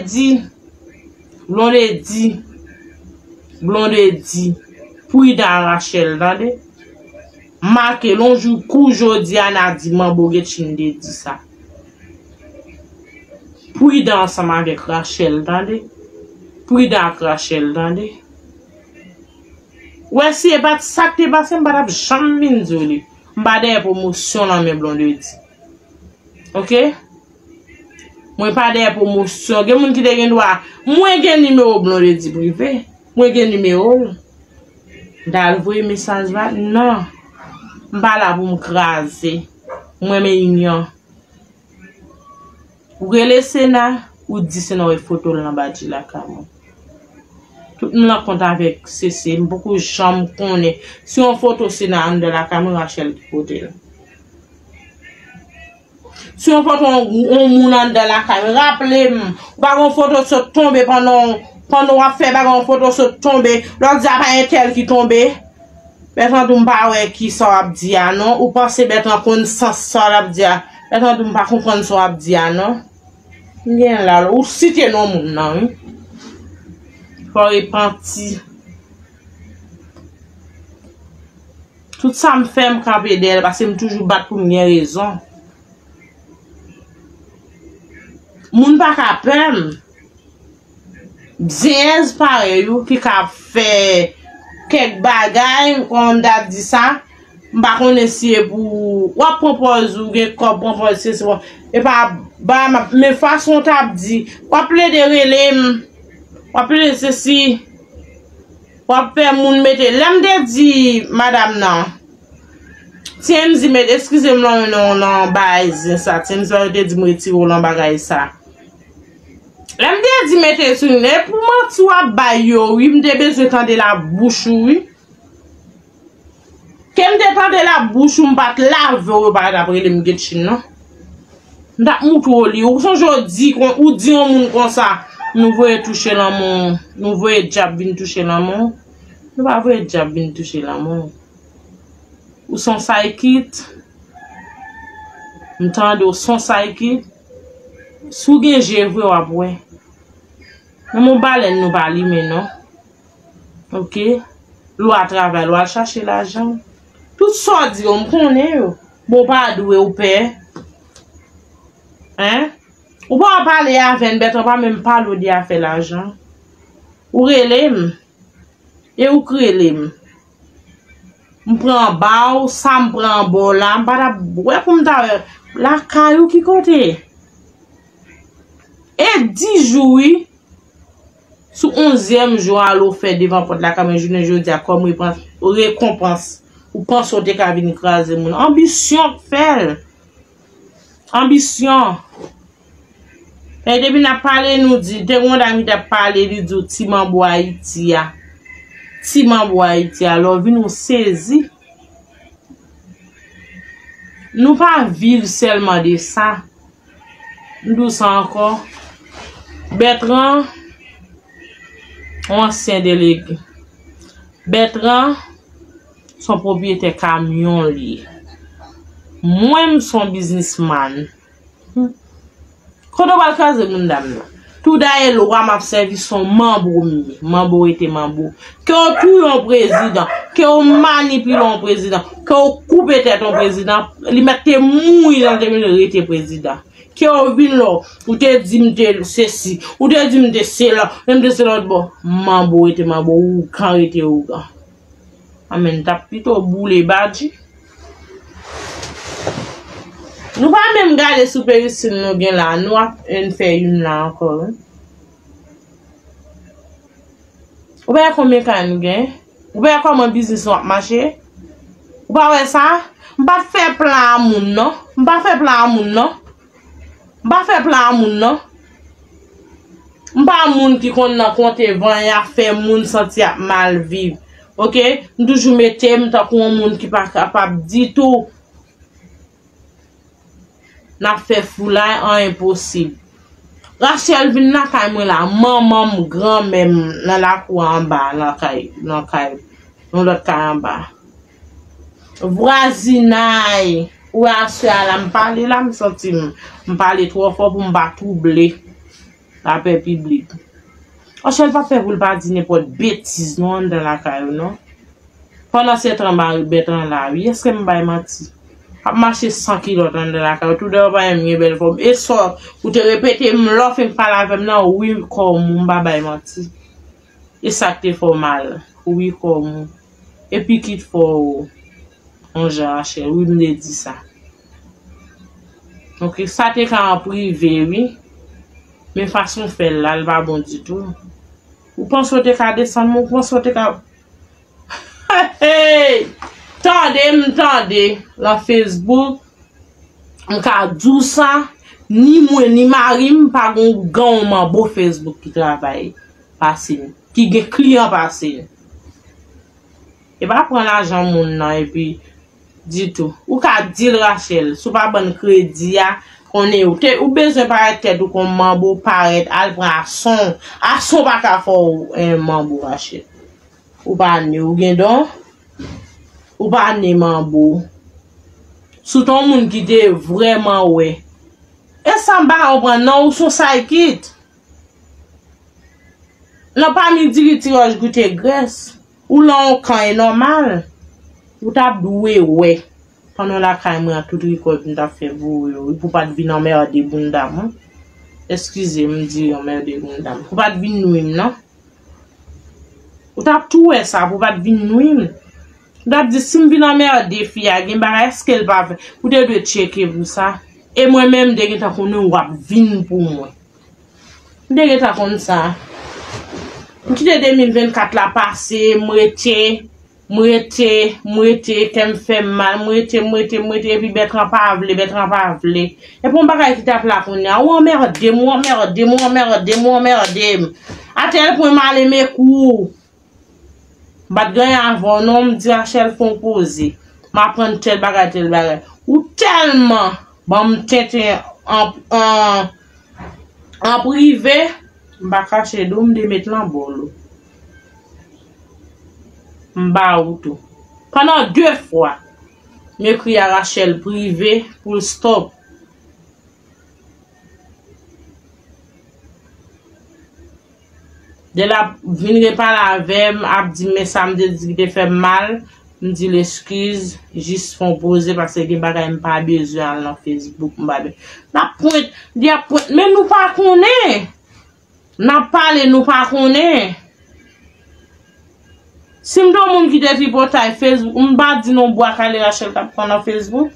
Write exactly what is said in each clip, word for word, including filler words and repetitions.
Di, Blondedy, Blondedy, pridan a Rachel, tande. Make l yon jou kou jodi a, n a di manbo Getchine te di sa. Pridan ansanm avèk Rachel, tande. Pridan ak Rachel, tande. Wè, si e pa t sa k te pase, m pa t ap janm vin di w li. M pa dèyè pwomosyon nan men Blondedy. Oke? Mwen pa dèyè pwomosyon. Gen moun ki te gen dwa. Mwen gen nimewo Blondedy prive. Mwen gen nimewo l. M ta al voye mesaj la? Non. M pa la pou m kraze. Mwen renmen inyon. Ou rele Sena, ou di Sena wè foto l nan badji lakay mwen. Tout moun nan kont avèk Sese, m poko janm konnen. Si yon foto Sena anndan lakay mwen, Rachel ki pote l. Si yon foto yon, yon moun anndan lakay mwen, raple m, ou pa gen yon foto sot tonbe pandan, pandan w ap fè bagay, yon foto sot tonbe, lè w di a pa entèl ki tonbe. Bertrand, ou m pa wè ki sa w ap di a non. Ou panse Bertrand konn sans sa w ap di a? Bertrand, ou m pa konprann sa w ap di a non. M gen la, ou site non moun nan, wi. Fò w repanti. Tout sa m fè, m kanpe dèyè l, paske m toujou bat pou m gen rezon. Moun pa ka pè m. Zenyèz parèy ou ki ka fè kèk bagay, kòman m ta di sa, m pa konnen si e pou w ap pran pòz ou gen kòb, pran pòz se, se bon. E pa ba m ap, men fason w t ap di, w ap plede rele m, w ap plede sesi, w ap fè moun mete. Lè m te di madanm nan, T M Z met, eskize m nan, nan, nan bagay zen sa, T M Z yo te di m retire w nan bagay sa. Lè m te di mete sou li, e pou manti w ap bay yo, wi, m te bezwen tande labouch ou, wi. Ke m te tande labouch ou, m pa t lave w, yo pa t ap rele m Getchine, non. M t ap moutre w li. Ou sonje w di, kon, ou di yon moun konsa, nou voye touche lanmou, nou voye dyab vin touche lanmou. Nou pa voye dyab vin touche lanmou. Ou son saykit. M tande w son saykit. Si w gen je vre, w ap wè. Menm yon balèn nou pa limen, non. Oke? Lwa travay, lwa chache lajan. Tout sa w di yo, m konnen yo. Bon, w pa dwe, ou pè. Hein? Ou pa pale avè n, Bertrand pa menm pale w de afè lajan. Ou rele m. E ou k rele m. M pran anba w, sa m pran anba w la, m pa t ap wè pou m ta wè lakay ou ki kote. E dis jou, wi. Sou onzyèm jou a, lè w fè devan pòt lakay mwen jounen jodi a kòm repans-, rekonpans, ou panse w te ka vin kraze moun. Anbisyon k fè l. Anbisyon. E depi n ap pale, nou di, te gen yon dam ki t ap pale, li di w ti manbo Ayiti a. Ti manbo Ayiti a, lè w vin ou sezi. Nou pa viv sèlman de sa. M di w sa ankò. Bertrand, yon ansyen delege. Bertrand, se yon pwopriyetè kamyon li ye. Mwen, m se yon biznismann. Hmm. Kote w pral kraze moun dam nan? Tou dayè lwa m ap sèvi, se yon manbo m ye. Manbo rete manbo. Ke w touye yon prezidan, ke w manipile yon prezidan, ke w koupe tèt yon prezidan, li mèt te mouri nan te vin rete prezidan. Ke w vin la, ou te di m te sesi, ou te di m te sela, m te se lòt bò. Manbo rete manbo, ougan rete ougan. Anmè, n t ap pito boule badji. Nou pa menm gade sou peristil nou gen la, nou ap enn fè youn la ankò, wi. Ou pa wè konbyen kay nou gen? Ou pa wè kòman biznis nou ap mache? Ou pa wè sa? M pa t fè plan a moun, non. M pa fè plan a moun, non. M pa fè plan a moun, non. M pa moun ki konn nan konte vanyan, fè moun santi y ap mal viv. Oke? M toujou mete m tankou yon moun ki pa kapab ditou. N ap fè foulay, anyen posib. Rachel vin lakay mwen la, manman m, granmè m, nan lakou a anba, nan kay, nan kay, yon lòt kay anba. Vwazinay, ou wè aswè a la, m pale la, m santi m, m pale twò fò pou m pa twouble. Lapè piblik. Rachel pa fè pou l pa di nenpòt betiz non anndan lakay ou non. Pandan se tan mari bèt lan la wi. Èske m bay manti? Ap mache san kilòt anndan lakay ou. Toudè ou pa menm gen bèl fòm. E sa ou te repete m lè w fin pale avè m nan wi kò w mou, m pa bay manti. E sa k te fè w mal. Wi kò w mou. Epi ki t fè w yon jan Rachel. Wi m te di sa. Ok, sa te ka an prive wi. Men fason w fè l la, l pa bon ditou. Ou panse w te ka desann mwen, ou panse w te ka Hey! Tande m tande lan Facebook, m ka di w sa, ni mwen ni mari m pa gon gan yon manbo Facebook ki travay pase n, ki gen kliyan pase n. E pa pran lajan moun nan epi ditou. Ou ka di l Rachel, si w pa ban l kredi a, konnen ou te ou bezwen parèt tèt ou kon manbo, parèt al pran ason. Ason pa ka fè w en manbo Rachel. Ou pa ne ou gen don. Ou pa ne manbo. Si w te yon moun ki te vrèman wè. E sa m pa konprann non, ou se yon saykit. Nan pami diri ti wòch goute grès, ou lan yon kan e nòmal. Ou t ap dwe wè. Pandan lakay mwen an tout rekòd m t ap fè pou ou yo, pou w pa t vin anmède bounda m wi. Eskize m di anmède bounda m. Pou w pa t vin nwi m non. Ou t ap tou wè sa pou w pa t vin nwi m. Ou t ap di si m vin anmède fi a gen bagay èske l pa fè. Ou te dwe tcheke pou sa. E mwen menm m te gentan konnen w ap vin pou mwen. M te gentan konn sa. M kite de mil vennkat la pase, m rete, m rete, m rete, kè m fè m mal, m rete, m rete, m rete, epi Bètran pa vle, Bètran pa vle. Epi yon bagay ki t ap la kounye a, ou anmède m, ou anmède m, ou anmède m, ou anmède m. Atèl pwen m ale m ekri w. M pa t gen anyen avè w non, m di Rachel fè yon poze. M aprann tèl bagay, tèl bagay. Ou tèlman ban m tenten an, an, an prive, m pa kache di w, m te met lan bòl ou. M ba ou tou. Pandan de fwa, m ekri a Rachel prive pou l stop. Lè l ap vin repale avè m, ap di m men sa m te di ki te fè m mal, m di l eskiz, jis fè yon poze paske gen bagay m pa bezwen al nan Facebook, m pa bezwen. N ap pwent, li ap pwent, men nou pa konnen. N ap pale, nou pa konnen. Si m te yon moun ki te tripotay Facebook, m pa di non bwa kale Rachel t ap pran nan Facebook.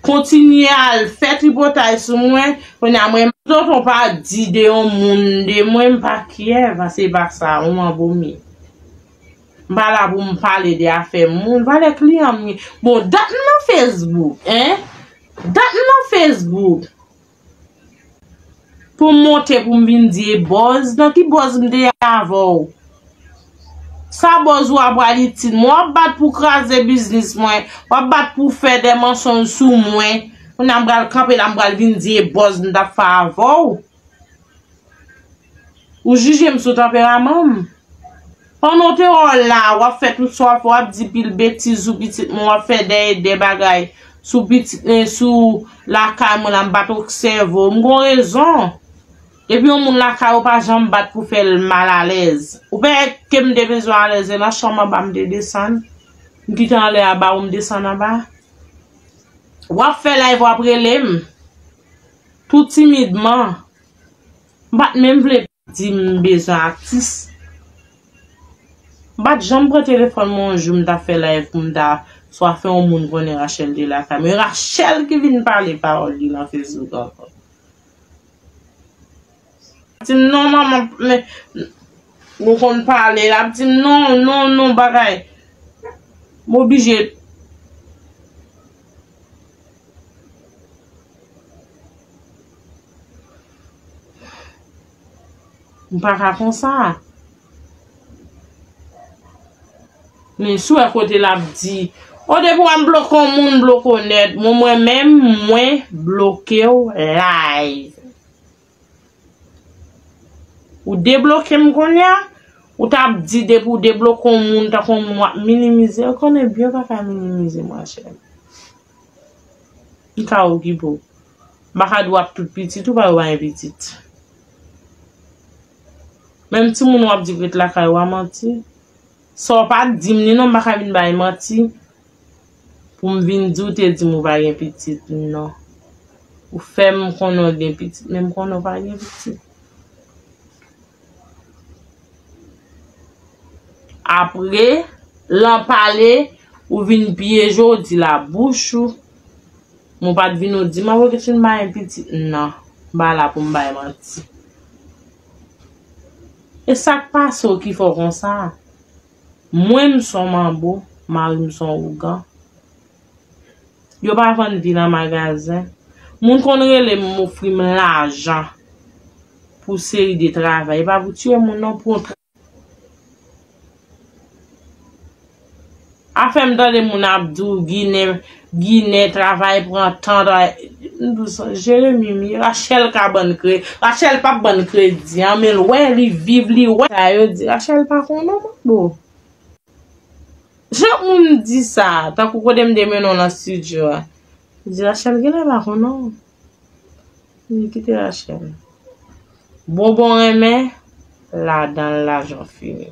Kontinye al fè tripotay sou mwen, kounye a mwen. Tonton pa di de yon moun de mwen, m pa kyè, paske e pa sa, ou an vomi. M pa la pou m pale de afè moun, valè kliyan m ye. Bon, dat m nan Facebook, en? Dat m nan Facebook. Pou m monte pou m vin di e bòz, nan ki bòz m te avè w? Sa bòz ou a pral itil mwen? W ap bat pou kraze biznis mwen, w ap bat pou fè de mansonj sou mwen. Kounye a m pral kanpe la, m pral vin di e bòz m t ap fè avè w. Ou jije m sou tanperaman m. Pandan w te wè w la, w ap fè tout sa w ap fè, w ap di pil betiz sou pitit mwen, w ap fè de, de bagay sou pitit mwen, sou lakay mwen la, m pa t obsève w. M gon rezon. Epi yon moun lakay ou pa janm bat pou fè l mal alèz. Ou pa wè ke m te bezwen alèz, e nan chanm anba m te desann. M kite anlè a ba ou, m desann anba. W ap fè live, w ap rele m. Tou timidman. M pa t menm vle di m bezwen atis. M pa t janm pran telefòn mwen yon jou m ta fè live pou m ta swa fè yon moun konnen Rachel te lakay mwen. E Rachel ki vin pale pawòl li nan Facebook ankò. Di m non manman, men nou konn pale, l ap di m non, non, non, bagay. M oblije M pa ka konsa. Men si w wè kote l ap di, o depi w wè m bloke yon moun, bloke w nèt. Mwen, mwen menm, mwen bloke w live. Ou debloke m kounye a, ou t ap di depi w debloke yon moun, tankou yon moun w ap minimize, ou konnen byen w pa ka minimize m, monchè. M ka okipe w. M pa ka di w ap tout pitit ou pa yo pa gen pitit. Menm timoun w ap di k ret lakay ou a manti. Sa w pa t di m li non, m pa ka vin bay manti. Pou m vin di w te di m ou pa gen pitit, non. Ou fè m konnen w gen pitit, men m konnen w pa gen pitit. Apre, lan pale, ou vin pyeje w, di labouch ou. Mwen pa t vin ou di m, "Mwen kesyon m pa gen pitit." Non, m pa la pou m bay manti. E sa k pase w ki fè w konsa? Mwen, m son manbo, mari m son ougan. Yo pa vann vi nan magazen. Moun konn rele m, ofri m lajan pou seri de travay. E pa pou tiye moun, non, pou yon tra-, afè m tande moun ap di w Ginen, Ginen travay pran tan, travay. M di w sa, Jeremi, mi, Rachel ka bann kredi. Rachel p ap bann kredi an, men l wè, li viv, li wè. Sa yo di, Rachel pa konnen w, manbo. Jan moun di sa, tankou kote m te mennen w nan estidyo a. Li di, Rachel genlè pa konnen w. Li kite Rachel. Bonbon renmen, ladan l lajan fini.